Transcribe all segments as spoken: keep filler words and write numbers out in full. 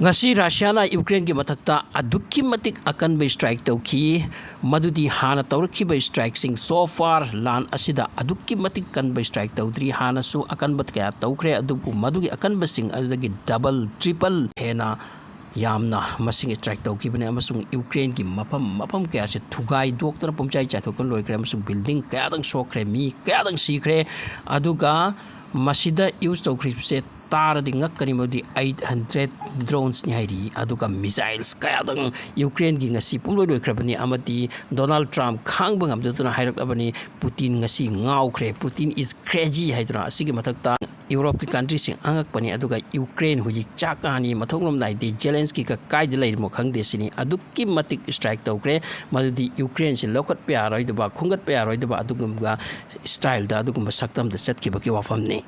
ꯉꯁꯤ ꯔꯁꯤꯌꯥꯅ ꯌꯨꯀ꯭ꯔꯦꯟꯒꯤ ꯃꯊꯛꯇ ꯑꯗꯨꯛꯀꯤ ꯃꯇꯤꯛ ꯑꯀꯟꯕ strike ꯇꯧꯈꯤ꯫ ꯃꯗꯨꯗꯤ ꯍꯥꯟꯅ ꯇꯧꯔꯛꯈꯤꯕ strikeꯁꯤꯡ, so far ꯂꯥꯟ ꯑꯁꯤꯗ ꯑꯗꯨꯛꯀꯤ ꯃꯇꯤꯛ ꯀꯟꯕ strike ꯇꯧꯗ꯭ꯔꯤ꯫ ꯍꯥꯟꯅꯁꯨ ꯑꯀꯟꯕ ꯀꯌꯥ ꯇꯧꯈ꯭ꯔꯦ, ꯑꯗꯨꯕꯨ ꯃꯗꯨꯒꯤ ꯑꯀꯟꯕꯁꯤꯡ ꯑꯗꯨꯗꯒꯤ double, triple ꯍꯦꯟꯅ ꯌꯥꯝꯅ ꯃꯁꯤꯡ strike ꯇꯧꯈꯤꯕꯅꯤ, ꯑꯃꯁꯨꯡ ꯌꯨꯀ꯭ꯔꯦꯟꯒꯤ ꯃꯐꯝ ꯃꯐꯝ ꯀꯌꯥꯁꯦ ꯊꯨꯒꯥꯏꯗꯣꯛꯇꯅ ꯄꯨꯝꯆꯥꯏ ꯆꯥꯏꯊꯣꯛꯇꯨꯅ ꯂꯣꯏꯈ꯭ꯔꯦ, ꯑꯃꯁꯨꯡ building ꯀꯌꯥꯗꯪ ꯁꯣꯛꯈ꯭ꯔꯦ, ꯃꯤ ꯀꯌꯥꯗꯪ ꯁꯤꯈ꯭ꯔꯦ꯫ ꯑꯗꯨꯒ ꯃꯁꯤꯗ use ꯇꯧꯈ꯭ꯔꯤꯕꯁꯦ ꯇꯥꯔꯗꯤ ꯉꯛꯀꯅꯤ, ꯃꯗꯨꯗꯤ eight hundred dronesꯅꯤ ꯍꯥꯏꯔꯤ꯫ ꯑꯗꯨꯒ missiles ꯀꯌꯥꯗꯪ ꯌꯨꯀ꯭ꯔꯦꯟꯒꯤ ꯉꯁꯤ ꯄꯨꯡꯂꯣꯏ ꯂꯣꯏꯈ꯭ꯔꯕꯅꯤ, ꯑꯃꯗꯤ ꯗꯣꯅꯥꯜꯗ ꯇ꯭ꯔꯝꯞ ꯈꯥꯡꯕ ꯉꯝꯗꯗꯨꯅ ꯍꯥꯏꯔꯛꯂꯕꯅꯤ, "ꯄꯨꯇꯤꯟ ꯉꯁꯤ ꯉꯥꯎꯈ꯭ꯔꯦ, Putin is crazy" ꯍꯥꯏꯗꯨꯅ꯫ ꯑꯁꯤꯒꯤ ꯃꯊꯛꯇ ꯌꯨꯔꯣꯞꯀꯤ countryꯁꯤꯡ ꯑꯉꯛꯄꯅꯤ, ꯑꯗꯨꯒ ꯌꯨꯀ꯭ꯔꯦꯟ ꯍꯧꯖꯤꯛ ꯆꯥꯛ ꯀꯥꯅꯤ, ꯃꯊꯣꯡ ꯃꯔꯝ ꯅꯥꯏꯗꯦ, ꯖꯦꯂꯦꯟꯁꯀꯤꯒ ꯀꯥꯏꯗ ꯂꯩꯔꯤꯃꯣ ꯈꯪꯗꯦ ꯁꯤꯅꯤ꯫ ꯑꯗꯨꯛꯀꯤ ꯃꯇꯤꯛ strike ꯇꯧꯈ꯭ꯔꯦ, ꯃꯗꯨꯗꯤ ꯌꯨꯀ꯭ꯔꯦꯟꯁꯤ ꯂꯧꯈꯠꯄ ꯌꯥꯔꯣꯏꯗꯕ, ꯈꯣꯝꯒꯠꯄ ꯌꯥꯔꯣꯏꯗꯕ ꯑꯗꯨꯒꯨꯝꯕ styleꯗ, ꯑꯗꯨꯒꯨꯝꯕ ꯁꯛꯇꯝꯗ ꯆꯠꯈꯤꯕꯒꯤ ꯋꯥꯐꯝꯅꯤ꯫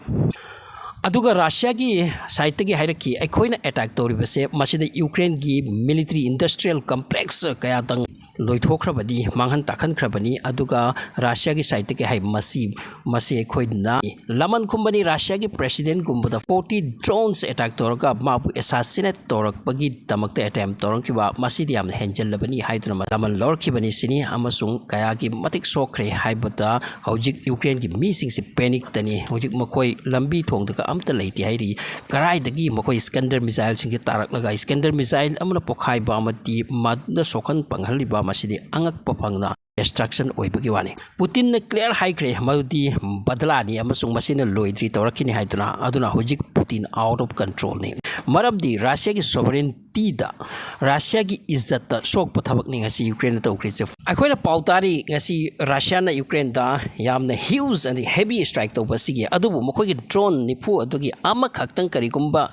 ꯑꯗꯨꯒ ꯔꯁꯤꯌꯥꯒꯤ sideꯇꯒꯤ ꯍꯥꯏꯔꯛꯈꯤ, "ꯑꯩꯈꯣꯏꯅ attack ꯇꯧꯔꯤꯕꯁꯦ ꯃꯁꯤꯗ ꯌꯨꯀ꯭ꯔꯦꯟꯒꯤ military industrial complex ꯀꯌꯥꯗꯪ ꯂꯣꯏꯊꯣꯛꯈ꯭ꯔꯕꯅꯤ, ꯃꯥꯡꯍꯟ ꯇꯥꯛꯍꯟꯈ꯭ꯔꯕꯅꯤ"꯫ ꯑꯗꯨꯒ ꯔꯁꯤꯌꯥꯒꯤ sideꯇꯒꯤ ꯍꯥꯏ, "ꯃꯁꯤ, ꯃꯁꯤ ꯑꯩꯈꯣꯏꯅ ꯂꯃꯟ ꯈꯨꯝꯕꯅꯤ, ꯔꯁꯤꯌꯥꯒꯤ presidentꯒꯨꯝꯕꯗ forty drones attack ꯇꯧꯔꯒ ꯃꯥꯕꯨ assassinate ꯇꯧꯔꯛꯄꯒꯤꯗꯃꯛꯇ attempt ꯇꯧꯔꯛꯈꯤꯕ, ꯃꯁꯤꯗꯤ ꯌꯥꯝꯅ ꯍꯦꯟꯖꯜꯂꯕꯅꯤ" ꯍꯥꯏꯗꯨꯅ ꯂꯃꯟ ꯂꯧꯔꯛꯈꯤꯕꯅꯤ ꯁꯤꯅꯤ꯫ ꯑꯃꯁꯨꯡ ꯀꯌꯥꯒꯤ ꯃꯇꯤꯛ ꯁꯣꯛꯈ꯭ꯔꯦ ꯍꯥꯏꯕꯗ ꯍꯧꯖꯤꯛ ꯌꯨꯀ꯭ꯔꯦꯟꯒꯤ ꯃꯤꯁꯤꯡꯁꯤ panic ꯇꯅꯤ꯫ ꯍꯧꯖꯤꯛ ꯃꯈꯣꯏ ꯂꯝꯕꯤ ꯊꯣꯡꯗꯒ ꯑꯝꯇ ꯂꯩꯇꯦ ꯍꯥꯏꯔꯤ꯫ ꯀꯗꯥꯏꯗꯒꯤ ꯃꯈꯣꯏ Iskander missileꯁꯤꯡꯁꯤ ꯇꯥꯔꯛꯂꯒ, Iskander missile ꯑꯃꯅ ꯄꯣꯈꯥꯏꯕ ꯑꯃꯗꯤ ꯃꯗꯨꯗ ꯁꯣꯛꯍꯟ ꯄꯪꯍꯜꯂꯤꯕ, ꯃꯁꯤꯗꯤ ꯑꯉꯛꯄ ꯐꯪꯅ destruction ꯑꯣꯏꯕꯒꯤ ꯋꯥꯅꯤ꯫ ꯄꯨꯇꯤꯟꯅ clear ꯍꯥꯏꯈ꯭ꯔꯦ, ꯃꯗꯨꯗꯤ ꯕꯗꯂꯥꯅꯤ ꯑꯃꯁꯨꯡ ꯃꯁꯤꯅ ꯂꯣꯏꯗ꯭ꯔꯤ ꯇꯧꯔꯛꯈꯤꯅꯤ ꯍꯥꯏꯗꯨꯅ꯫ ꯑꯗꯨꯅ ꯍꯧꯖꯤꯛ ꯄꯨꯇꯤꯟ out of controlꯅꯤ꯫ ꯃꯔꯝꯗꯤ ꯔꯁꯤꯌꯥꯒꯤ sovereigntyꯗ, ꯔꯁꯤꯌꯥꯒꯤ ꯏꯖꯠꯇ ꯁꯣꯛꯄ ꯊꯕꯛꯅꯤ ꯉꯁꯤ ꯌꯨꯀ꯭ꯔꯦꯟꯅ ꯇꯧꯈ꯭ꯔꯤꯁꯦ꯫ ꯑꯩꯈꯣꯏꯅ ꯄꯥꯎ ꯇꯥꯔꯤ ꯉꯁꯤ ꯔꯁꯤꯌꯥꯅ ꯌꯨꯀ꯭ꯔꯦꯟꯗ ꯌꯥꯝꯅ huge ꯑꯃꯗꯤ heavy strike ꯇꯧꯕ ꯑꯁꯤꯒꯤ, ꯑꯗꯨꯕꯨ ꯃꯈꯣꯏꯒꯤ drone ꯅꯤꯐꯨ ꯑꯗꯨꯒꯤ ꯑꯃꯈꯛꯇꯪ ꯀꯔꯤꯒꯨꯝꯕ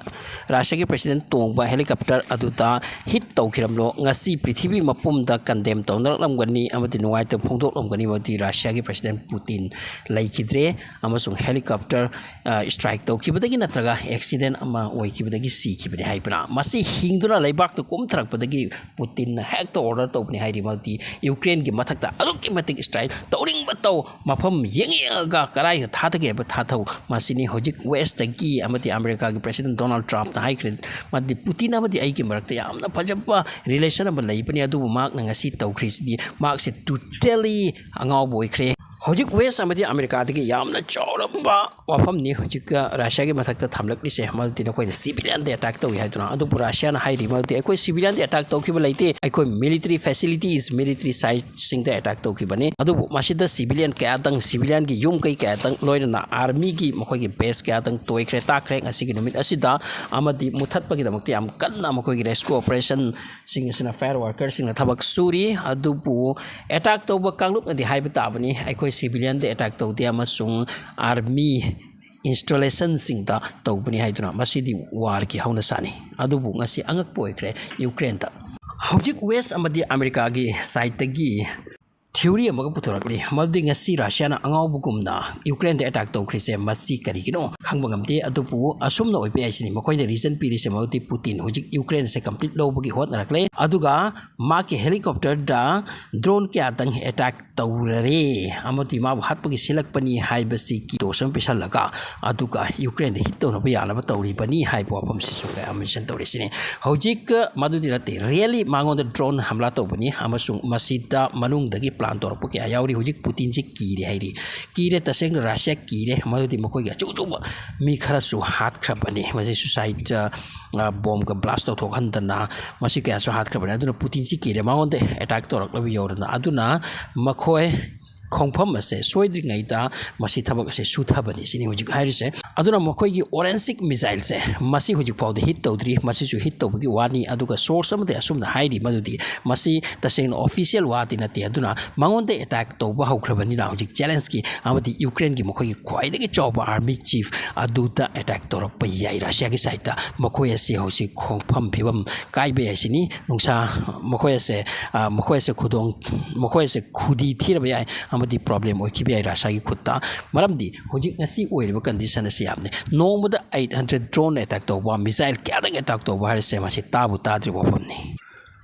ꯔꯁꯤꯌꯥꯒꯤ president ꯇꯣꯡꯕ helicopter ꯑꯗꯨꯗ hit ꯇꯧꯈꯤꯔꯝꯂꯣ, ꯉꯁꯤ ꯄ꯭ꯔꯤꯊꯤꯕꯤ ꯃꯄꯨꯝꯗ condemn ꯇꯧꯅꯔꯛꯂꯝꯒꯅꯤ ꯑꯃꯗꯤ ꯅꯨꯡꯉꯥꯏꯇꯕ ꯐꯣꯡꯗꯣꯛꯂꯝꯒꯅꯤ꯫ ꯃꯗꯨꯗꯤ ꯔꯁꯤꯌꯥꯒꯤ president ꯄꯨꯇꯤꯟ ꯂꯩꯈꯤꯗ꯭ꯔꯦ ꯑꯃꯁꯨꯡ helicopter, ꯑ, strike ꯇꯧꯈꯤꯕꯗꯒꯤ ꯅꯠꯇ꯭ꯔꯒ accident ꯑꯃ ꯑꯣꯏꯈꯤꯕꯗꯒꯤ ꯁꯤꯈꯤꯕꯅꯤ ꯍꯥꯏꯕꯅ꯫ ꯃꯁꯤ ꯍꯤꯡꯗꯨꯅ ꯂꯩꯕꯥꯛꯇ ꯀꯨꯝꯊꯔꯛꯄꯗꯒꯤ ꯄꯨꯇꯤꯟꯅ ꯍꯦꯛꯇ ꯑꯣꯔꯗꯔ ꯇꯧꯕꯅꯤ ꯍꯥꯏꯔꯤ꯫ ꯃꯗꯨꯗꯤ ꯌꯨꯀ꯭ꯔꯦꯟꯒꯤ ꯃꯊꯛꯇ ꯑꯗꯨꯛꯀꯤ ꯃꯇꯤꯛ ꯏꯁꯇ꯭ꯔꯥꯏꯛ ꯇꯧꯅꯤꯡꯕ ꯇꯧ, ꯃꯐꯝ ꯌꯦꯡꯉ ꯌꯦꯡꯉꯒ ꯀꯗꯥꯏꯗ ꯊꯥꯗꯒꯦ ꯍꯥꯏꯕ ꯊꯥꯊꯧ꯫ ꯃꯁꯤꯅꯤ ꯍꯧꯖꯤꯛ ꯋꯦꯁꯇꯒꯤ ꯑꯃꯗꯤ ꯑꯃꯦꯔꯤꯀꯥꯒꯤ ꯄ꯭ꯔꯦꯁꯤꯗꯦꯟ ꯗꯣꯅꯥꯜꯗ ꯇ꯭ꯔꯝꯞꯅ ꯍꯥꯏꯈ꯭ꯔꯦ꯫ ꯃꯗꯤ ꯄꯨꯇꯤꯟ ꯑꯃꯗꯤ ꯑꯩꯒꯤ ꯃꯔꯛꯇ ꯌꯥꯝꯅ ꯐꯖꯕ ꯔꯤꯂꯦꯁꯟ ꯑꯃ ꯂꯩꯕꯅꯤ, ꯑꯗꯨꯕꯨ ꯃꯍꯥꯛꯅ ꯉꯁꯤ ꯇꯧꯈ꯭ꯔꯤꯁꯤꯗꯤ ꯃꯍꯥꯛꯁꯦ ꯇꯣꯇꯦꯂꯤ ꯑꯉꯥꯎꯕ ꯑꯣꯏꯈ꯭ꯔꯦ꯫ ꯍꯧꯖꯤꯛ ꯋꯦꯁ ꯑꯃꯗꯤ ꯑꯃꯦꯔꯤꯀꯥꯗꯒꯤ ꯌꯥꯝꯅ ꯆꯥꯎꯔꯕ ꯋꯥꯐꯝꯅꯤ ꯍꯧꯖꯤꯛ ꯔꯁꯤꯌꯥꯒꯤ ꯃꯊꯛꯇ ꯊꯝꯂꯛꯂꯤꯁꯦ, ꯃꯗꯨꯗꯤ ꯅꯈꯣꯏꯅ ꯁꯤꯚꯤꯂꯤꯌꯟꯗ ꯑꯦꯇꯥꯛ ꯇꯧꯏ ꯍꯥꯏꯗꯨꯅ꯫ ꯑꯗꯨꯕꯨ ꯔꯁꯤꯌꯥꯅ ꯍꯥꯏꯔꯤ ꯃꯗꯨꯗꯤ ꯑꯩꯈꯣꯏ ꯁꯤꯚꯤꯂꯤꯌꯟꯗ ꯑꯦꯇꯥꯛ ꯇꯧꯈꯤꯕ ꯂꯩꯇꯦ, ꯑꯩꯈꯣꯏ ꯃꯤꯂꯤꯇꯔꯤ ꯐꯦꯁꯤꯂꯤꯇꯤꯁ, ꯃꯤꯂꯤꯇꯔꯤ ꯁꯥꯏꯠꯁꯤꯡꯗ ꯑꯦꯇꯥꯛ ꯇꯧꯈꯤꯕꯅꯤ꯫ ꯑꯗꯨꯕꯨ ꯃꯁꯤꯗ ꯁꯤꯚꯤꯂꯤꯌꯟ ꯀꯌꯥꯇꯪ, ꯁꯤꯚꯤꯂꯤꯌꯟꯒꯤ ꯌꯨꯝ ꯀꯩ ꯀꯌꯥꯇꯪ, ꯂꯣꯏꯅꯅ ꯑꯥꯔꯃꯤꯒꯤ ꯃꯈꯣꯏꯒꯤ ꯕꯦꯁ ꯀꯌꯥꯇꯪ ꯇꯣꯏꯈ꯭ꯔꯦ, ꯇꯥꯛꯈ꯭ꯔꯦ ꯉꯁꯤꯒꯤ ꯅꯨꯃꯤꯠ ꯑꯁꯤꯗ꯫ ꯑꯃꯗꯤ ꯃꯨꯊꯠꯄꯒꯤꯗꯃꯛꯇ ꯌꯥꯝ ꯀꯟꯅ ꯃꯈꯣꯏꯒꯤ ꯔꯦꯁꯀ꯭ꯌꯨ ꯑꯣꯄꯔꯦꯁꯟꯁꯤꯡ ꯑꯁꯤꯅ ꯐꯥꯌꯔ ꯋꯥꯔꯀꯔꯁꯤꯡꯅ ꯊꯕꯛ ꯁꯨꯔꯤ꯫ ꯑꯗꯨꯕꯨ ꯑꯦꯇꯥꯛ ꯇꯧꯕ ꯀꯥꯡꯂꯨꯞꯅꯗꯤ ꯍꯥꯏꯕ ꯇꯥꯕꯅꯤ, ꯑꯩꯈꯣꯏ ꯁꯤꯚꯤꯂꯤꯌꯟꯗ ꯑꯦꯇꯥꯛ ꯇꯧꯗꯦ ꯑꯃꯁꯨꯡ ꯑꯥꯔꯃꯤ ꯏꯟꯁꯇꯣꯂꯦꯁꯟꯁꯤꯡꯗ ꯇꯧꯕꯅꯤ ꯍꯥꯏꯗꯨꯅ꯫ ꯃꯁꯤꯗꯤ ꯋꯥꯔꯒꯤ ꯍꯧꯅꯁꯥꯅꯤ꯫ ꯑꯗꯨꯕꯨ ꯉꯁꯤ ꯑꯉꯛꯄ ꯑꯣꯏꯈ꯭ꯔꯦ ꯌꯨꯀ꯭ꯔꯦꯟꯗ꯫ ꯍꯧꯖꯤꯛ ꯋꯦꯁ ꯑꯃꯗꯤ ꯑꯃꯦꯔꯤꯀꯥꯒꯤ ꯁꯥꯏꯠꯇꯒꯤ ꯊꯤꯑꯣꯔꯤ ꯑꯃꯒ ꯄꯨꯊꯣꯔꯛꯂꯤ, ꯃꯗꯨꯗꯤ ꯉꯁꯤ ꯔꯁꯤꯌꯥꯅ ꯑꯉꯥꯎꯕꯒꯨꯝꯅ ꯌꯨꯀ꯭ꯔꯦꯟꯗ ꯑꯦꯇꯥꯛ ꯇꯧꯈ꯭ꯔꯤꯁꯦ ꯃꯁꯤ ꯀꯔꯤꯒꯤꯅꯣ ꯈꯪꯕ ꯉꯝꯗꯦ꯫ ꯑꯗꯨꯕꯨ ꯑꯁꯨꯝꯅ ꯑꯣꯏꯕ ꯌꯥꯏ ꯁꯤꯅꯤ ꯃꯈꯣꯏꯅ ꯔꯤꯖꯟ ꯄꯤꯔꯤꯁꯦ, ꯃꯗꯨꯗꯤ ꯄꯨꯇꯤꯟ ꯍꯧꯖꯤꯛ ꯌꯨꯀ꯭ꯔꯦꯟꯁꯦ ꯀꯝꯄ꯭ꯂꯤꯠ ꯂꯧꯕꯒꯤ ꯍꯣꯠꯅꯔꯛꯂꯦ, ꯑꯗꯨꯒ ꯃꯍꯥꯛꯀꯤ ꯍꯦꯂꯤꯀꯣꯞꯇꯔꯗ ꯗ꯭ꯔꯣꯟ ꯀꯌꯥꯇꯪ ꯑꯦꯇꯥꯛ ꯇꯧꯔꯔꯦ ꯑꯃꯗꯤ ꯃꯥꯕꯨ ꯍꯥꯠꯄꯒꯤ ꯁꯤꯜꯂꯛꯄꯅꯤ ꯍꯥꯏꯕꯁꯤꯒꯤ ꯗꯣꯁ ꯑꯃ ꯄꯤꯁꯜꯂꯒ, ꯑꯗꯨꯒ ꯌꯨꯀ꯭ꯔꯦꯟꯗ ꯍꯤꯠ ꯇꯧꯅꯕ ꯌꯥꯅꯕ ꯇꯧꯔꯤꯕꯅꯤ ꯍꯥꯏꯕ ꯋꯥꯐꯝꯁꯤꯁꯨ ꯀꯌꯥ ꯃꯦꯟꯁꯟ ꯇꯧꯔꯤꯁꯤꯅꯤ꯫ ꯍꯧꯖꯤꯛ ꯃꯗꯨꯗꯤ ꯅꯠꯇꯦ, ꯔꯤꯌꯦꯂꯤ ꯃꯉꯣꯟꯗ ꯗ꯭ꯔꯣꯟ ꯍꯝꯂꯥ ꯇꯧꯕꯅꯤ ꯑꯃꯁꯨꯡ ꯃꯁꯤꯗ ꯃꯅꯨꯡꯗꯒꯤ ꯄ꯭ꯂꯥꯟ ꯇꯧꯔꯛꯄ ꯀꯌꯥ ꯌꯥꯎꯔꯤ꯫ ꯍꯧꯖꯤꯛ ꯄꯨꯇꯤꯟꯁꯤ ꯀꯤꯔꯦ ꯍꯥꯏꯔꯤ꯫ ꯀꯤꯔꯦ, ꯇꯁꯦꯡꯅ ꯔꯁꯤꯌꯥ ꯀꯤꯔꯦ, ꯃꯗꯨꯗꯤ ꯃꯈꯣꯏꯒꯤ ꯑꯆꯧ ꯑꯆꯧꯕ ꯃꯤ ꯈꯔꯁꯨ ꯍꯥꯠꯈ꯭ꯔꯕꯅꯤ꯫ ꯃꯁꯤ ꯁꯨꯁꯥꯏꯠ ꯕꯣꯝꯒ ꯕ꯭ꯂꯥꯁ ꯇꯧꯊꯣꯛꯍꯟꯗꯅ ꯃꯁꯤ ꯀꯌꯥꯁꯨ ꯍꯥꯠꯈ꯭ꯔꯕꯅꯤ꯫ ꯑꯗꯨꯅ ꯄꯨꯇꯤꯟꯁꯤ ꯀꯤꯔꯦ, ꯃꯉꯣꯟꯗ ꯑꯦꯇꯥꯛ ꯇꯧꯔꯛꯂꯕ ꯌꯧꯔꯗꯅ꯫ ꯑꯗꯨꯅ ꯃꯈꯣꯏ ꯈꯣꯡꯐꯝ ꯑꯁꯦ ꯁꯣꯏꯗ꯭ꯔꯤꯉꯩꯗ ꯃꯁꯤ ꯊꯕꯛ ꯑꯁꯦ ꯁꯨꯊꯕꯅꯤ ꯁꯤꯅꯤ ꯍꯧꯖꯤꯛ ꯍꯥꯏꯔꯤꯁꯦ꯫ ꯑꯗꯨꯅ ꯃꯈꯣꯏꯒꯤ ꯑꯣꯔꯦꯟꯁꯤꯛ ꯃꯤꯖꯥꯏꯜꯁꯦ ꯃꯁꯤ ꯍꯧꯖꯤꯛ ꯐꯥꯎꯗ ꯍꯤꯠ ꯇꯧꯗ꯭ꯔꯤ, ꯃꯁꯤꯁꯨ ꯍꯤꯠ ꯇꯧꯕꯒꯤ ꯋꯥꯅꯤ꯫ ꯑꯗꯨꯒ ꯁꯣꯔꯁ ꯑꯃꯗꯤ ꯑꯁꯨꯝꯅ ꯍꯥꯏꯔꯤ, ꯃꯗꯨꯗꯤ ꯃꯁꯤ ꯇꯁꯦꯡꯅ ꯑꯣꯐꯤꯁꯤꯌꯦꯜ ꯋꯥꯗꯤ ꯅꯠꯇꯦ꯫ ꯑꯗꯨꯅ ꯃꯉꯣꯟꯗ ꯑꯦꯇꯥꯛ ꯇꯧꯕ ꯍꯧꯈ꯭ꯔꯕꯅꯤꯅ ꯍꯧꯖꯤꯛ ꯖꯦꯂꯦꯟꯁꯀꯤ ꯑꯃꯗꯤ ꯌꯨꯀ꯭ꯔꯦꯟꯒꯤ ꯃꯈꯣꯏꯒꯤ ꯈ꯭ꯋꯥꯏꯗꯒꯤ ꯆꯥꯎꯕ ꯑꯥꯔꯃꯤ ꯆꯤꯐ ꯑꯗꯨꯗ ꯑꯦꯇꯥꯛ ꯇꯧꯔꯛꯄ ꯌꯥꯏ ꯔꯁꯤꯌꯥꯒꯤ ꯁꯥꯏꯠꯇ꯫ ꯃꯈꯣꯏ ꯑꯁꯤ ꯍꯧꯖꯤꯛ ꯈꯣꯡꯐꯝ ꯐꯤꯕꯝ ꯀꯥꯏꯕ ꯌꯥꯏ ꯁꯤꯅꯤ꯫ ꯅꯨꯡꯁꯥ ꯃꯈꯣꯏ ꯑꯁꯦ, ꯑ, ꯃꯈꯣꯏ ꯑꯁꯦ ꯈꯨꯗꯣꯡ, ꯃꯈꯣꯏ ꯑꯁꯦ ꯈꯨꯗꯤ ꯊꯤꯔꯕ ꯌꯥꯏ꯫ ꯗꯤ ꯄ꯭ꯔꯣꯕ꯭ꯂꯦꯝ ꯑꯣꯏꯈꯤꯕ ꯌꯥꯏ ꯔꯁꯤꯌꯥꯒꯤ ꯈꯨꯠꯇ꯫ ꯃꯔꯝꯗꯤ ꯍꯧꯖꯤꯛ ꯉꯁꯤ ꯑꯣꯏꯔꯤꯕ ꯀꯟꯗꯤꯁꯟ ꯑꯁꯤ ꯌꯥꯝꯅ ꯅꯣꯡꯃꯗ ꯑꯩꯠ ꯍꯟꯗ꯭ꯔꯦꯠ ꯗ꯭ꯔꯣꯟ ꯑꯦꯇꯦꯛ ꯇꯧꯕ, ꯃꯤꯁꯥꯏꯜ ꯀꯌꯥꯗꯪ ꯑꯦꯇꯦꯛ ꯇꯧꯕ ꯍꯥꯏꯔꯤꯁꯦ ꯃꯁꯤ ꯇꯥꯕꯨ ꯇꯥꯗ꯭ꯔꯤꯕ ꯋꯥꯐꯝꯅꯤ꯫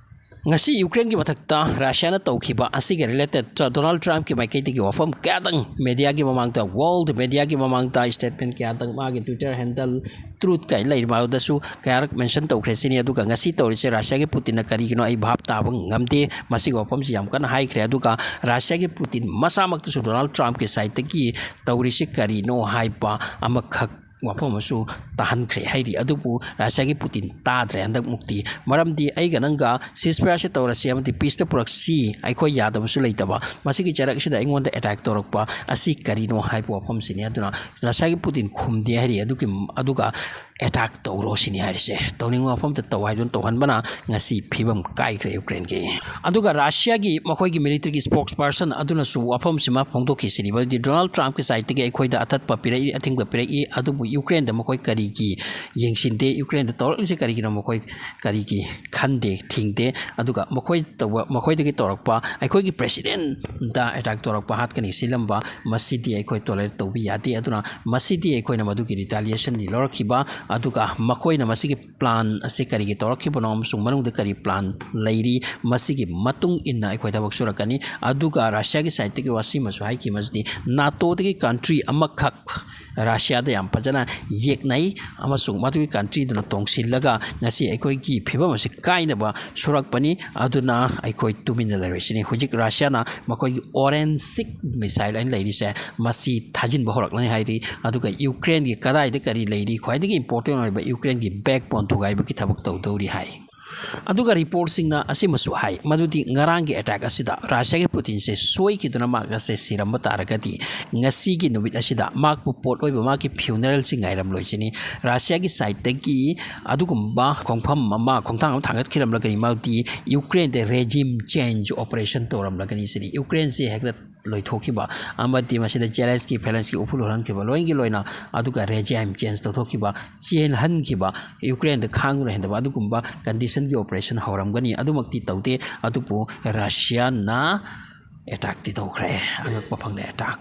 ꯉꯁꯤ ꯌꯨꯀ꯭ꯔꯦꯟꯒꯤ ꯃꯊꯛꯇ ꯔꯁꯤꯌꯥꯅ ꯇꯧꯈꯤꯕ ꯑꯁꯤꯒ ꯔꯤꯂꯦꯇꯦꯠ ꯗꯣꯅꯥꯜꯗ ꯇ꯭ꯔꯝꯞꯀꯤ ꯃꯥꯏꯀꯩꯗꯒꯤ ꯋꯥꯐꯝ ꯀꯌꯥꯗꯪ ꯃꯦꯗꯤꯌꯥꯒꯤ ꯃꯃꯥꯡꯗ, ꯋꯥꯔꯜꯗ ꯃꯦꯗꯤꯌꯥꯒꯤ ꯃꯃꯥꯡꯗ ꯁ꯭ꯇꯦꯠꯃꯦꯟ ꯀꯌꯥꯗꯪ ꯃꯥꯒꯤ ꯇ꯭ꯋꯤꯇꯔ ꯍꯦꯟꯗꯜ ꯇ꯭ꯔꯨꯠ ꯀꯥꯏꯅ ꯂꯩꯔꯤꯕ ꯑꯗꯨꯗꯁꯨ ꯀꯌꯥꯔꯛ ꯃꯦꯟꯁꯟ ꯇꯧꯈ꯭ꯔꯦ ꯁꯤꯅꯤ꯫ ꯑꯗꯨꯒ ꯉꯁꯤ ꯇꯧꯔꯤꯁꯦ ꯔꯁꯤꯌꯥꯒꯤ ꯄꯨꯇꯤꯟꯅ ꯀꯔꯤꯒꯤꯅꯣ ꯑꯩ ꯚꯥꯞ ꯇꯥꯕ ꯉꯝꯗꯦ ꯃꯁꯤꯒꯤ ꯋꯥꯐꯝꯁꯤ ꯌꯥꯝ ꯀꯟꯅ ꯍꯥꯏꯈ꯭ꯔꯦ꯫ ꯑꯗꯨꯒ ꯔꯁꯤꯌꯥꯒꯤ ꯄꯨꯇꯤꯟ ꯃꯁꯥꯃꯛꯇꯁꯨ ꯗꯣꯅꯥꯜꯗ ꯇ꯭ꯔꯝꯞꯀꯤ ꯁꯥꯏꯠꯇꯒꯤ ꯇꯧꯔꯤꯁꯤ ꯀꯔꯤꯅꯣ ꯍꯥꯏꯕ ꯑꯃꯈꯛ ꯋꯥꯐꯝ ꯑꯃꯁꯨ ꯇꯥꯍꯟꯈ꯭ꯔꯦ ꯍꯥꯏꯔꯤ꯫ ꯑꯗꯨꯕꯨ ꯔꯁꯤꯌꯥꯒꯤ ꯄꯨꯇꯤꯟ ꯇꯥꯗ꯭ꯔꯦ ꯍꯟꯗꯛꯃꯨꯛꯇꯤ꯫ ꯃꯔꯝꯗꯤ ꯑꯩꯒ ꯅꯪꯒ ꯁꯤꯁꯐꯌꯥꯔꯁꯦ ꯇꯧꯔꯁꯤ ꯑꯃꯗꯤ ꯄꯤꯁꯇ ꯄꯨꯔꯛꯁꯤ, ꯑꯩꯈꯣꯏ ꯌꯥꯗꯕꯁꯨ ꯂꯩꯇꯕ, ꯃꯁꯤꯒꯤ ꯆꯔꯛꯁꯤꯗ ꯑꯩꯉꯣꯟꯗ ꯑꯦꯇꯦꯛ ꯇꯧꯔꯛꯄ ꯑꯁꯤ ꯀꯔꯤꯅꯣ ꯍꯥꯏꯕ ꯋꯥꯐꯝꯁꯤꯅꯤ꯫ ꯑꯗꯨꯅ ꯔꯁꯤꯌꯥꯒꯤ ꯄꯨꯇꯤꯟ ꯈꯨꯝꯗꯦ ꯍꯥꯏꯔꯤ꯫ ꯑꯗꯨꯒꯤ ꯑꯗꯨꯒ ꯑꯦꯇꯦꯛ ꯇꯧꯔꯣ ꯁꯤꯅꯤ ꯍꯥꯏꯔꯤꯁꯦ꯫ ꯇꯧꯅꯤꯡꯕ ꯃꯐꯝꯗ ꯇꯧ ꯍꯥꯏꯗꯨꯅ ꯇꯧꯍꯟꯕꯅ ꯉꯁꯤ ꯐꯤꯕꯝ ꯀꯥꯏꯈ꯭ꯔꯦ ꯌꯨꯀ꯭ꯔꯦꯟꯒꯤ꯫ ꯑꯗꯨꯒ ꯔꯁꯤꯌꯥꯒꯤ ꯃꯈꯣꯏꯒꯤ ꯃꯤꯂꯤꯇꯔꯤꯒꯤ ꯁ꯭ꯄꯣꯛꯁ ꯄꯥꯔꯁꯟ ꯑꯗꯨꯅꯁꯨ ꯋꯥꯐꯝꯁꯤꯃ ꯐꯣꯡꯗꯣꯛꯈꯤꯁꯤꯅꯤ꯫ ꯃꯗꯨꯗꯤ ꯗꯣꯅꯥꯜꯗ ꯇ꯭ꯔꯝꯞꯀꯤ ꯁꯥꯏꯠꯇꯒꯤ ꯑꯩꯈꯣꯏꯗ ꯑꯊꯠꯄ ꯄꯤꯔꯛꯏ, ꯑꯊꯤꯡꯕ ꯄꯤꯔꯛꯏ, ꯑꯗꯨꯕꯨ ꯌꯨꯀ꯭ꯔꯦꯟꯗ ꯃꯈꯣꯏ ꯀꯔꯤꯒꯤ ꯌꯦꯡꯁꯤꯟꯗꯦ? ꯌꯨꯀ꯭ꯔꯦꯟꯗ ꯇꯧꯔꯛꯂꯤꯁꯦ ꯀꯔꯤꯒꯤꯅꯣ? ꯃꯈꯣꯏ ꯀꯔꯤꯒꯤ ꯈꯟꯗꯦ, ꯊꯤꯡꯗꯦ? ꯑꯗꯨꯒ ꯃꯈꯣꯏ ꯇꯧꯕ, ꯃꯈꯣꯏꯗꯒꯤ ꯇꯧꯔꯛꯄ, ꯑꯩꯈꯣꯏꯒꯤ ꯄ꯭ꯔꯦꯁꯤꯗꯦꯟꯗ ꯑꯦꯇꯦꯛ ꯇꯧꯔꯛꯄ, ꯍꯥꯠꯀꯅꯤ ꯁꯤꯜꯂꯝꯕ, ꯃꯁꯤꯗꯤ ꯑꯩꯈꯣꯏ ꯇꯣꯂꯔꯦꯠ ꯇꯧꯕ ꯌꯥꯗꯦ꯫ ꯑꯗꯨꯅ ꯃꯁꯤꯗꯤ ꯑꯩꯈꯣꯏꯅ ꯃꯗꯨꯒꯤ ꯔꯤꯇꯥꯂꯤꯌꯦꯁꯟꯅꯤ ꯂꯧꯔꯛꯈꯤꯕ꯫ ꯑꯗꯨꯒ ꯃꯈꯣꯏꯅ ꯃꯁꯤꯒꯤ ꯄ꯭ꯂꯥꯟ ꯑꯁꯤ ꯀꯔꯤꯒꯤ ꯇꯧꯔꯛꯈꯤꯕꯅꯣ ꯑꯃꯁꯨꯡ ꯃꯅꯨꯡꯗ ꯀꯔꯤ ꯄ꯭ꯂꯥꯟ ꯂꯩꯔꯤ, ꯃꯁꯤꯒꯤ ꯃꯇꯨꯡ ꯏꯟꯅ ꯑꯩꯈꯣꯏ ꯊꯕꯛ ꯁꯨꯔꯛꯀꯅꯤ꯫ ꯑꯗꯨꯒ ꯔꯁꯤꯌꯥꯒꯤ ꯁꯥꯏꯠꯇꯒꯤ ꯋꯥꯁꯤ ꯑꯃꯁꯨ ꯍꯥꯏꯈꯤ, ꯃꯁꯤꯗꯤ ꯅꯥꯇꯣꯗꯒꯤ ꯀꯟꯇ꯭ꯔꯤ ꯑꯃꯈꯛ ꯔꯁꯤꯌꯥꯗ ꯌꯥꯝ ꯐꯖꯅ ꯌꯦꯛꯅꯩ ꯑꯃꯁꯨꯡ ꯃꯗꯨꯒꯤ ꯀꯟꯇ꯭ꯔꯤꯗꯨꯅ ꯇꯣꯡꯁꯤꯜꯂꯒ ꯉꯁꯤ ꯑꯩꯈꯣꯏꯒꯤ ꯐꯤꯕꯝ ꯑꯁꯤ ꯀꯥꯏꯅꯕ ꯁꯨꯔꯛꯄꯅꯤ꯫ ꯑꯗꯨꯅ ꯑꯩꯈꯣꯏ ꯇꯨꯃꯤꯟꯅ ꯂꯩꯔꯣꯏꯁꯤꯅꯤ꯫ ꯍꯧꯖꯤꯛ ꯔꯁꯤꯌꯥꯅ ꯃꯈꯣꯏꯒꯤ ꯑꯣꯔꯦꯟꯁꯤꯛ ꯃꯤꯁꯥꯏꯜ ꯍꯥꯏꯅ ꯂꯩꯔꯤꯁꯦ, ꯃꯁꯤ ꯊꯥꯖꯤꯟꯕ ꯍꯧꯔꯛꯂꯅꯤ ꯍꯥꯏꯔꯤ꯫ ꯑꯗꯨꯒ ꯌꯨꯀ꯭ꯔꯦꯟꯒꯤ ꯀꯗꯥꯏꯗ ꯀꯔꯤ ꯂꯩꯔꯤ, ꯈ꯭ꯋꯥꯏꯗꯒꯤ ꯏꯝꯄꯣꯔꯇꯦꯟ ꯑꯣꯏꯕ ꯌꯨꯀ꯭ꯔꯦꯟꯒꯤ ꯕꯦꯛꯕꯣꯟ ꯊꯨꯒꯥꯏꯕꯒꯤ ꯊꯕꯛ ꯇꯧꯗꯧꯔꯤ ꯍꯥꯏ꯫ ꯑꯗꯨꯒ ꯔꯤꯄꯣꯔꯠꯁꯤꯡꯅ ꯑꯁꯤꯃꯁꯨ ꯍꯥꯏ, ꯃꯗꯨꯗꯤ ꯉꯔꯥꯡꯒꯤ ꯑꯦꯇꯦꯛ ꯑꯁꯤꯗ ꯔꯁꯤꯌꯥꯒꯤ ꯄꯨꯇꯤꯟꯁꯦ ꯁꯣꯏꯈꯤꯗꯨꯅ ꯃꯍꯥꯛ ꯑꯁꯦ ꯁꯤꯔꯝꯕ ꯇꯥꯔꯒꯗꯤ ꯉꯁꯤꯒꯤ ꯅꯨꯃꯤꯠ ꯑꯁꯤꯗ ꯃꯍꯥꯛꯄꯨ ꯄꯣꯠ ꯑꯣꯏꯕ ꯃꯍꯥꯛꯀꯤ ꯐ꯭ꯌꯨꯅꯔꯦꯜꯁꯤ ꯉꯥꯏꯔꯝꯂꯣꯏꯁꯤꯅꯤ꯫ ꯔꯁꯤꯌꯥꯒꯤ ꯁꯥꯏꯠꯇꯒꯤ ꯑꯗꯨꯒꯨꯝꯕ ꯈꯣꯡꯐꯝ ꯑꯃ, ꯈꯣꯡꯊꯥꯡ ꯑꯃ ꯊꯥꯡꯒꯠꯈꯤꯔꯝꯂꯒꯅꯤ, ꯃꯗꯨꯗꯤ ꯌꯨꯀ꯭ꯔꯦꯟꯗ ꯔꯦꯖꯤꯝ ꯆꯦꯟꯖ ꯑꯣꯄꯔꯦꯁꯟ ꯇꯧꯔꯝꯂꯒꯅꯤ ꯁꯤꯅꯤ꯫ ꯌꯨꯀ꯭ꯔꯦꯟꯁꯤ ꯍꯦꯛꯇ ꯂꯣꯏꯊꯣꯛꯈꯤꯕ ꯑꯃꯗꯤ ꯃꯁꯤꯗ ꯖꯦꯂꯦꯟꯁꯀꯤ ꯐꯦꯂꯦꯟꯁꯀꯤ ꯎꯐꯨꯜ ꯍꯨꯔꯟꯈꯤꯕ ꯂꯣꯏꯅꯒꯤ ꯂꯣꯏꯅ, ꯑꯗꯨꯒ ꯔꯦꯖꯤꯝ ꯆꯦꯟꯖ ꯇꯧꯊꯣꯛꯈꯤꯕ, ꯆꯦꯟꯍꯟꯈꯤꯕ, ꯌꯨꯀ꯭ꯔꯦꯟꯗ ꯈꯥꯡꯗꯨꯅ ꯍꯦꯟꯗꯕ ꯑꯗꯨꯒꯨꯝꯕ ꯀꯟꯗꯤꯁꯟꯒꯤ ꯑꯣꯄꯔꯦꯁꯟ ꯍꯧꯔꯝꯒꯅꯤ꯫ ꯑꯗꯨꯃꯛꯇꯤ ꯇꯧꯗꯦ, ꯑꯗꯨꯕꯨ ꯔꯁꯤꯌꯥꯅ ꯑꯦꯇꯥꯛꯇꯤ ꯇꯧꯈ꯭ꯔꯦ꯫ ꯑꯉꯛꯄ ꯐꯪꯅ ꯑꯦꯇꯥꯛ꯫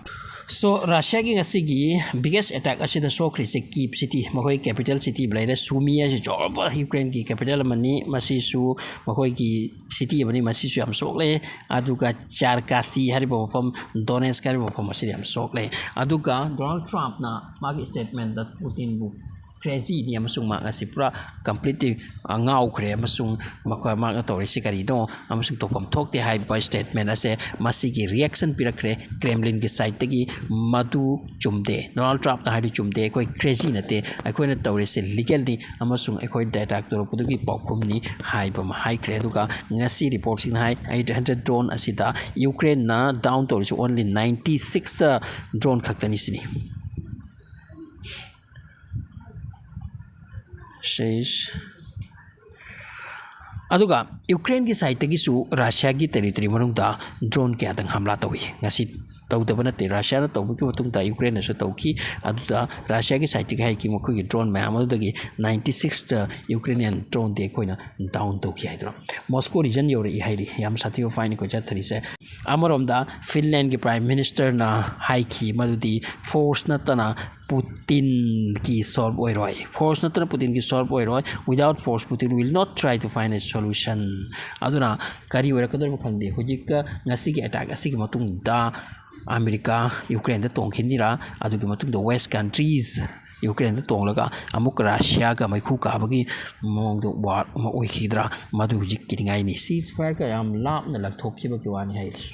ꯁꯣ ꯔꯁꯤꯌꯥꯒꯤ ꯉꯁꯤꯒꯤ ꯕꯤꯒꯦꯁ ꯑꯦꯇꯥꯛ ꯑꯁꯤꯗ ꯁꯣꯛꯈ꯭ꯔꯤꯁꯦ ꯀꯤꯞ ꯁꯤꯇꯤ, ꯃꯈꯣꯏ ꯀꯦꯄꯤꯇꯦꯜ ꯁꯤꯇꯤ ꯑꯃ ꯂꯩꯔꯦ꯫ ꯁꯨꯃꯤ ꯍꯥꯏꯁꯤ ꯆꯥꯎꯔꯕ ꯌꯨꯀ꯭ꯔꯦꯟꯒꯤ ꯀꯦꯄꯤꯇꯦꯜ ꯑꯃꯅꯤ꯫ ꯃꯁꯤꯁꯨ ꯃꯈꯣꯏꯒꯤ ꯁꯤꯇꯤ ꯑꯃꯅꯤ꯫ ꯃꯁꯤꯁꯨ ꯌꯥꯝ ꯁꯣꯛꯂꯦ꯫ ꯑꯗꯨꯒ ꯆꯥꯔꯀꯥꯁꯤ ꯍꯥꯏꯔꯤꯕ ꯃꯐꯝ, ꯗꯣꯅꯦꯁ ꯍꯥꯏꯔꯤꯕ ꯃꯐꯝ ꯑꯁꯤꯗ ꯌꯥꯝ ꯁꯣꯛꯂꯦ꯫ ꯑꯗꯨꯒ ꯗꯣꯅꯥꯜꯗ ꯇ꯭ꯔꯝꯞꯅ ꯃꯥꯒꯤ ꯁ꯭ꯇꯦꯠꯃꯦꯟꯗ ꯄꯨꯇꯤꯟꯕꯨ ꯀ꯭ꯔꯦꯖꯤꯅꯤ ꯑꯃꯁꯨꯡ ꯃꯍꯥꯛ ꯑꯁꯤ ꯄꯨꯔꯥ ꯀꯝꯄ꯭ꯂꯤꯠꯂꯤ ꯉꯥꯎꯈ꯭ꯔꯦ ꯑꯃꯁꯨꯡ ꯃꯈꯣꯏ ꯃꯍꯥꯛꯅ ꯇꯧꯔꯤꯁꯤ ꯀꯔꯤꯅꯣ ꯑꯃꯁꯨꯡ ꯇꯧꯐꯝ ꯊꯣꯛꯇꯦ ꯍꯥꯏꯕ ꯁ꯭ꯇꯦꯠꯃꯦꯟ ꯑꯁꯦ ꯃꯁꯤꯒꯤ ꯔꯤꯌꯦꯛꯁꯟ ꯄꯤꯔꯛꯈ꯭ꯔꯦ ꯀ꯭ꯔꯦꯝꯂꯤꯟꯒꯤ ꯁꯥꯏꯠꯇꯒꯤ꯫ ꯃꯗꯨ ꯆꯨꯝꯗꯦ, ꯗꯣꯅꯥꯜꯗ ꯇ꯭ꯔꯝꯞꯅ ꯍꯥꯏꯔꯤ ꯆꯨꯝꯗꯦ, ꯑꯩꯈꯣꯏ ꯀ꯭ꯔꯦꯖꯤ ꯅꯠꯇꯦ, ꯑꯩꯈꯣꯏꯅ ꯇꯧꯔꯤꯁꯦ ꯂꯤꯒꯦꯜꯅꯤ ꯑꯃꯁꯨꯡ ꯑꯩꯈꯣꯏꯗ ꯑꯦꯇꯥꯛ ꯇꯧꯔꯛꯄꯗꯨꯒꯤ ꯄꯥꯎꯈꯨꯝꯅꯤ ꯍꯥꯏꯕ ꯑꯃ ꯍꯥꯏꯈ꯭ꯔꯦ꯫ ꯑꯗꯨꯒ ꯉꯁꯤ ꯔꯤꯄꯣꯔꯠꯁꯤꯡꯅ ꯍꯥꯏ ꯑꯩꯠ ꯍꯟꯗ꯭ꯔꯦꯠ ꯗ꯭ꯔꯣꯟ ꯑꯁꯤꯗ ꯌꯨꯀ꯭ꯔꯦꯟꯅ ꯗꯥꯎꯟ ꯇꯧꯔꯤꯁꯤ ꯑꯣꯟꯂꯤ ꯅꯥꯏꯟꯇꯤ ꯁꯤꯛꯁꯇ ꯗ꯭ꯔꯣꯟ ꯈꯛꯇꯅꯤ ꯁꯤꯅꯤ꯫ ꯁꯤꯁ꯫ ꯑꯗꯨꯒ ꯌꯨꯀ꯭ꯔꯦꯟꯒꯤ ꯁꯥꯏꯠꯇꯒꯤꯁꯨ ꯔꯁꯤꯌꯥꯒꯤ ꯇꯦꯔꯤꯇꯣꯔꯤ ꯃꯅꯨꯡꯗ ꯗ꯭ꯔꯣꯟ ꯀꯌꯥꯗꯪ ꯍꯝꯂꯥ ꯇꯧꯏ꯫ ꯉꯁꯤ ꯇꯧꯗꯕ ꯅꯠꯇꯦ, ꯔꯁꯤꯌꯥꯅ ꯇꯧꯕꯒꯤ ꯃꯇꯨꯡꯗ ꯌꯨꯀ꯭ꯔꯦꯟꯅꯁꯨ ꯇꯧꯈꯤ꯫ ꯑꯗꯨꯗ ꯔꯁꯤꯌꯥꯒꯤ ꯁꯥꯏꯠꯇꯒꯤ ꯍꯥꯏꯈꯤ, ꯃꯈꯣꯏꯒꯤ ꯗ꯭ꯔꯣꯟ ꯃꯌꯥꯝ ꯑꯗꯨꯗꯒꯤ ꯅꯥꯏꯟꯇꯤ ꯁꯤꯛꯁꯇ ꯌꯨꯀ꯭ꯔꯦꯅꯤꯌꯟ ꯗ꯭ꯔꯣꯟꯗꯤ ꯑꯩꯈꯣꯏꯅ ꯗꯥꯎꯟ ꯇꯧꯈꯤ ꯍꯥꯏꯗꯨꯅ꯫ ꯃꯣꯁꯀꯣ ꯔꯤꯖꯟ ꯌꯧꯔꯛꯏ ꯍꯥꯏꯔꯤ, ꯌꯥꯝ ꯁꯥꯊꯤꯕ ꯐꯥꯏꯅꯤ ꯑꯩꯈꯣꯏ ꯆꯠꯊꯔꯤꯁꯦ꯫ ꯑꯃꯔꯣꯝꯗ ꯐꯤꯟꯂꯦꯟꯒꯤ ꯄ꯭ꯔꯥꯏꯝ ꯃꯤꯅꯤꯁꯇꯔꯅ ꯍꯥꯏꯈꯤ ꯃꯗꯨꯗꯤ ꯐꯣꯔꯁ ꯅꯠꯇꯅ ꯄꯨꯇꯤꯟꯒꯤ ꯁꯣꯜꯕ ꯑꯣꯏꯔꯣꯏ, ꯐꯣꯔꯁ ꯅꯠꯇꯅ ꯄꯨꯇꯤꯟꯒꯤ ꯁꯣꯜꯕ ꯑꯣꯏꯔꯣꯏ, without force Putin will not try to find a solution꯫ ꯑꯗꯨꯅ ꯀꯔꯤ ꯑꯣꯏꯔꯛꯀꯗꯧꯔꯤꯕ ꯈꯪꯗꯦ꯫ ꯍꯧꯖꯤꯛꯀ ꯉꯁꯤꯒꯤ ꯑꯦꯇꯥꯛ ꯑꯁꯤꯒꯤ ꯃꯇꯨꯡꯗ ꯑꯃꯦꯔꯤꯀꯥ ꯌꯨꯀ꯭ꯔꯦꯟꯗ ꯇꯣꯡꯈꯤꯅꯤꯔꯥ, ꯑꯗꯨꯒꯤ ꯃꯇꯨꯡꯗ ꯋꯦꯁ ꯀꯟꯇ꯭ꯔꯤꯁ ꯌꯨꯀ꯭ꯔꯦꯟꯗ ꯇꯣꯡꯂꯒ ꯑꯃꯨꯛ ꯔꯁꯤꯌꯥꯒ ꯃꯩꯈꯨ ꯀꯥꯕꯒꯤ ꯃꯑꯣꯡꯗ ꯋꯥꯔ ꯑꯃ ꯑꯣꯏꯈꯤꯗ꯭ꯔꯥ, ꯃꯗꯨ ꯍꯧꯖꯤꯛ ꯀꯤꯅꯤꯡꯉꯥꯏꯅꯤ꯫ ꯁꯤꯖ ꯐꯥꯌꯔꯒ ꯌꯥꯝ ꯂꯥꯞꯅ ꯂꯥꯞꯊꯣꯛꯈꯤꯕꯒꯤ ꯋꯥꯅꯤ ꯍꯥꯏꯔꯤ꯫